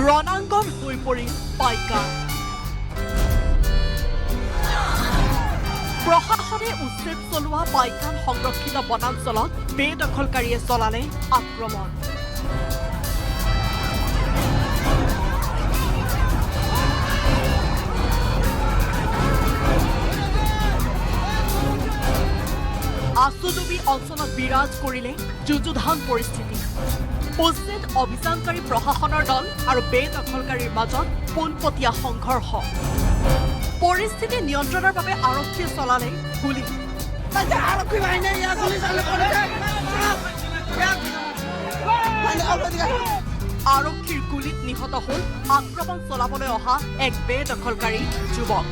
ৰণাংগন হৈ পৰিল পাইকান। প্ৰশাসনে উচ্ছেদ চলোৱা পাইকান সংৰক্ষিত বনাঞ্চলত বেদখলকাৰীয়ে চলালে আক্ৰমণ। আচুডুবি অঞ্চলত বিৰাজ কৰিলে যুযুধান পৰিস্থিতি। উচ্ছেদ অভিযানকাৰী প্ৰশাসনৰ দল আৰু বেদখলকাৰীৰ মাজত পোনপটীয়া সংঘৰ্ষ। পৰিস্থিতি নিয়ন্ত্ৰণৰ বাবে আৰক্ষীয়ে চলালে গুলী। আৰক্ষীৰ গুলীত নিহত হ'ল আক্ৰমণ চলাবলৈ অহা এক বেদখলকাৰী যুৱক।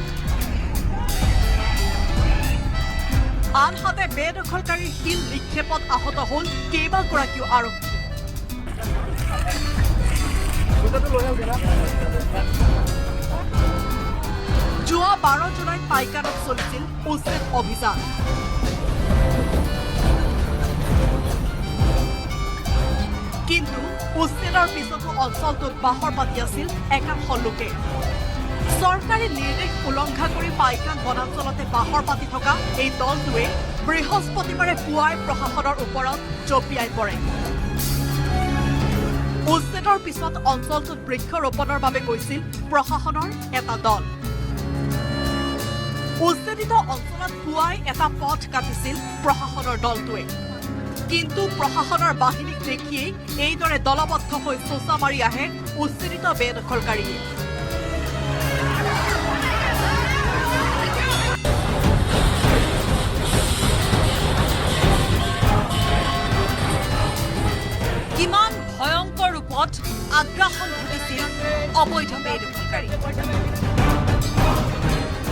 আনহাতে বেদখলকাৰীৰ শিল নিক্ষেপত আহত হ'ল কেইবাগৰাকীও আৰক্ষী। যোৱা 12 জুলাইত পাইকানত চলিছিল উচ্ছেদ অভিযান। কিন্তু উচ্ছেদৰ পিছতো অঞ্চলটোত বাহৰ পাতি আছিল একাংশ লোকে। চৰকাৰী নিৰ্দেশ উলংঘা কৰি পাইকান বনাঞ্চলতে বাহৰ পাতি থকা এই দলটোৱে বৃহস্পতিবাৰে পুৱাই প্ৰশাসনৰ ওপৰত জঁপিয়াই পৰে। উচ্ছেদৰ পিছত অঞ্চলটোত বৃক্ষৰোপণৰ বাবে গৈছিল প্ৰশাসনৰ এটা দল। উচ্ছেদিত অঞ্চলত পুৱাই এটা পথ কাটিছিল প্ৰশাসনৰ দলটোৱে। কিন্তু প্ৰশাসনৰ বাহিনীক দেখিয়েই এইদৰে দলবদ্ধ হৈ চোচা মাৰি আহে উচ্ছেদিত বেদখলকাৰীয়ে। কিমান ভয়ংকৰ ৰূপত আগ্ৰাসন ঘটিছিল অবৈধ বেদখলকাৰী,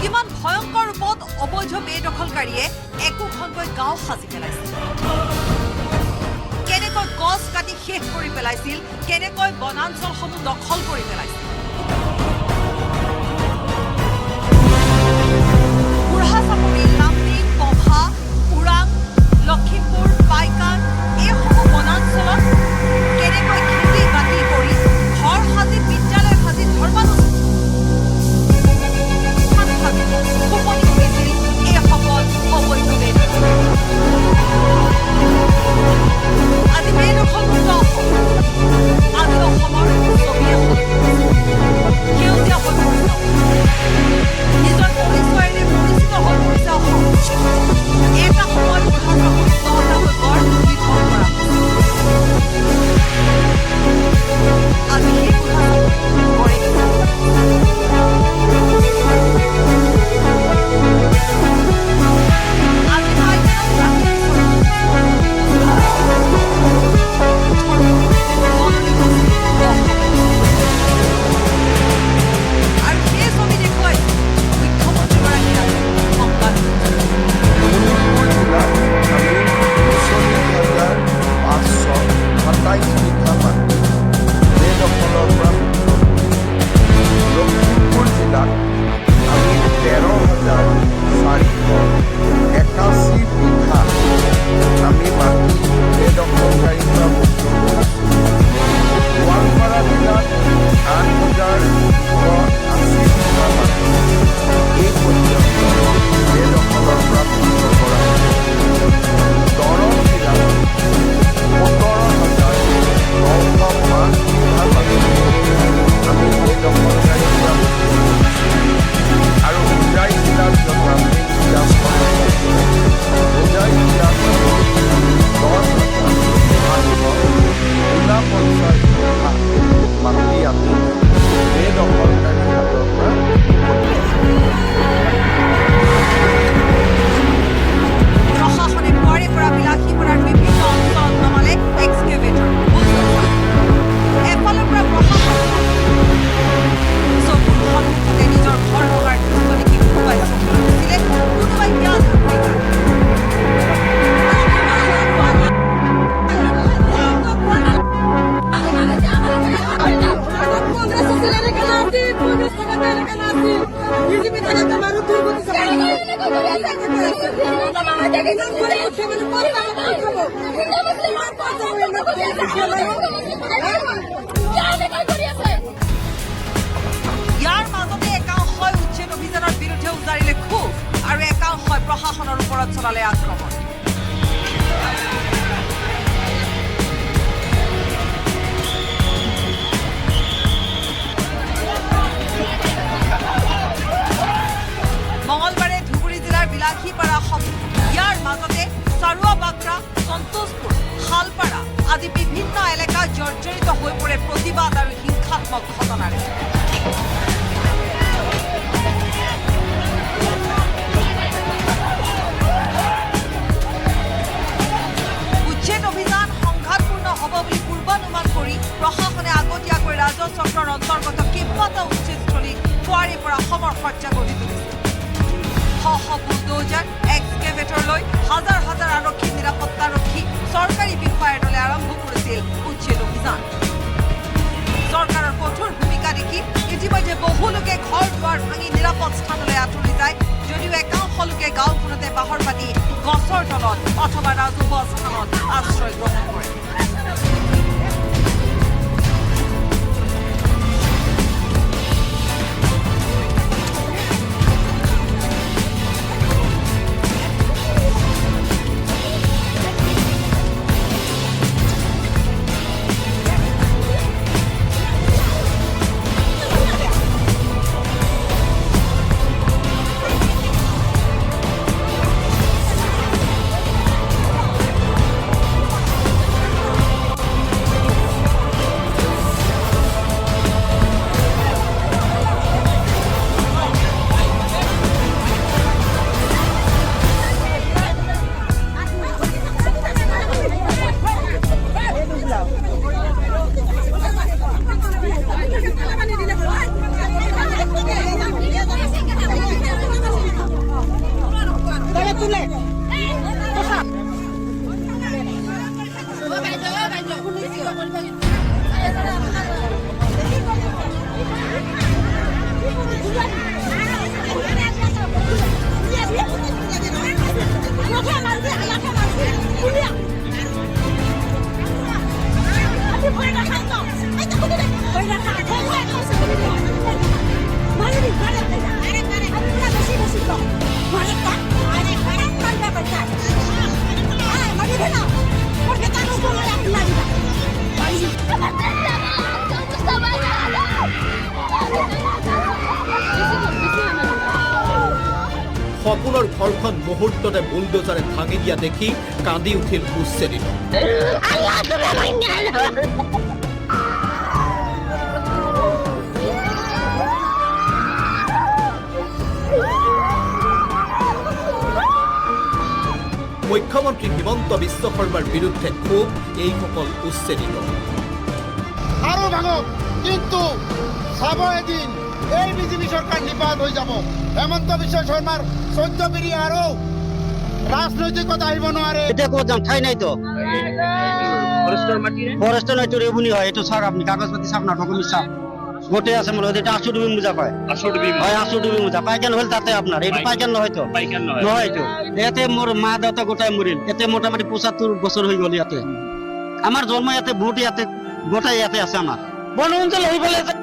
কিমান ভয়ংকৰ ৰূপত অবৈধ বেদখলকাৰীয়ে একোখনকৈ গাঁও সাজি পেলাইছিল, কেনেকৈ গছ কাটি শেষ কৰি পেলাইছিল, কেনেকৈ বনাঞ্চলসমূহ দখল কৰি পেলাইছিল। বুঢ়া চাপৰি, লামডিং, পভা, ওৰাং, লখিমপুৰ, পাইকান এইসমূহ বনাঞ্চলত কেনেকৈ খেতি বাতি কৰি, ঘৰ সাজি, বিদ্যালয় সাজি, ধৰ্মানুষ্ঠান সাজি খোপনি পুতিছিল এইসকল অবৈধ বেদখলকাৰী। আজি বেদখলমুক্ত অসম। আজি অসমৰ ছবিয়ে সলনি হৈছে। সেউজীয়া হৈ পৰিছে অসম। নিজৰ পৰিচয়েৰে পৰিচিত হৈ পৰিছে অসম। এটা সময়ত বুঢ়া চাপৰিত 10টাকৈ গড় নিধন কৰা হৈছিল। আজি সেই বুঢ়া চাপৰিত গড়ে আজি পাইকানত জাতিৰ সলনি হৈছে অসম। আৰু সেই ছবি দেখুৱাইছে মুখ্যমন্ত্ৰীগৰাকীয়ে আজি সংবাদ শোণিতপুৰ জিলাত আমি 39,527 বিঘা মাটি বেদখলৰ পৰা মুক্ত কৰিছোঁ। লখিমপুৰ জিলাত আমি 13,481 বিঘা আমি মাটি বেদখলকাৰীৰ পৰা মুক্ত কৰিছোঁ। গোৱালপাৰা জিলাত 8280 বিঘা মাটি এই পৰ্যন্ত বেদখলৰ পৰা মুক্ত কৰা হৈছে। দৰং জিলাত 17,905 বিঘা মাটি আমি বেদখলকাৰীৰ পৰা মুক্ত কৰিছোঁ। আৰু হোজাই জিলাত লামডিং জিলা, হোজাই জিলাত 10,749 বিঘা মাটি আমি বেদখলকাৰীৰ হাতৰ পৰা মুকলি কৰিছোঁ। প্ৰশাসনে পুৱাৰে পৰা বিলাসীপাৰাৰ বিভিন্ন অঞ্চলত নমালে এক্সকেভেটৰ, বুলডজাৰ। এফালৰ পৰা প্ৰশাসন, চকুৰ সন্মুখতে নিজৰ ঘৰ ভঙাৰ দৃশ্য দেখি কোনোবাই চকু মুচিলে, কোনোবাই হিয়া ধাপৰি কান্দিলে। কংগ্ৰেছ আছিল এনেকে নাছিল, কংগ্ৰেছ থাকাতে এনেকে নাছিল, বিজেপি থাকাতে মানুহ দুৰ্গতি। ইমান গৰীব উঠে মানে ক'ত পাব, ক'ত খাব, ইমান ক'ত যাব, ইমান দুখীয়া মানুহ। চলালে আক্ৰমণ। মঙলবাৰে ধুবুৰী জিলাৰ বিলাসীপাৰা সভা। ইয়াৰ মাজতে চাৰুৱা বাক্ৰা, সন্তোষপুৰ, শালপাৰা আদি বিভিন্ন এলেকা জৰ্জৰিত হৈ পৰে প্ৰতিবাদ আৰু হিংসাত্মক ঘটনাৰে। উচ্ছেদ অভিযান সংঘাতপূৰ্ণ হ'ব বুলি পূৰ্বানুমান কৰি প্ৰশাসনে আগতীয়াকৈ ৰাজহ চক্ৰৰ অন্তৰ্গত কেইবাটাও উচ্ছেদস্থলীত পুৱাৰে পৰা সমৰ সজ্জা গঢ়ি তুলিছে। শ শ বুলডোজাৰ, এক্সকেভেটৰ লৈ হাজাৰ হাজাৰ আৰক্ষী, নিৰাপত্তাৰক্ষী, চৰকাৰী বিষয়াৰ দলে আৰম্ভ কৰিছিল উচ্ছেদ অভিযান। চৰকাৰৰ কঠোৰ ভূমিকা দেখি ইতিমধ্যে বহু লোকে ঘৰ দুৱাৰ ভাঙি নিৰাপদ স্থানলৈ আঁতৰি যায় যদিও একাংশ লোকে গাঁওখনতে বাহৰ পাতি গছৰ তলত অথবা ৰাজহুৱা স্থানত আশ্ৰয় গ্ৰহণ কৰে। সপোনৰ ঘৰখন মুহূৰ্ততে বুলডোজাৰে ভাঙি দিয়া দেখি কান্দি উঠিল উচ্ছেদিত। মুখ্যমন্ত্ৰী হিমন্ত বিশ্ব শৰ্মাৰ বিৰুদ্ধে ক্ষোভ এইসকল উচ্ছেদিত। আৰু ভাঙক, কিন্তু চাব এদিন এই বিজেপি চৰকাৰ নিপাত হৈ যাব। হেমন্ত বিশ্ব শৰ্মাৰ 14 পিঢ়ি আৰু ৰাজনৈতিকত আহিব নোৱাৰে। এতিয়া ক'ত যাম? ঠাই নাইতো। ফৰেষ্টৰ নাইতো, ৰেভিনিউ হয়। এইটো চাওক আপুনি, কাগজ পাতি চাওক না, ডকুমেণ্ট চাওক, গোটেই আছে মোৰ লগত। এইটো আচুডুবি মোজা পায়। হয়, আচুডুবি মোজা। পাইকান হ'ল তাতে আপোনাৰ এইটো পাইকান নহয়তো, নহয় এইটো। ইয়াতে মোৰ মা দেউতা গোটাই মৰিল। ইয়াতে মোটামুটি 75 বছৰ হৈ গ'ল। ইয়াতে আমাৰ জন্ম, ইয়াতে ভোট, ইয়াতে গোটাই ইয়াতে আছে। আমাৰ বন অঞ্চল হৈ পেলাই।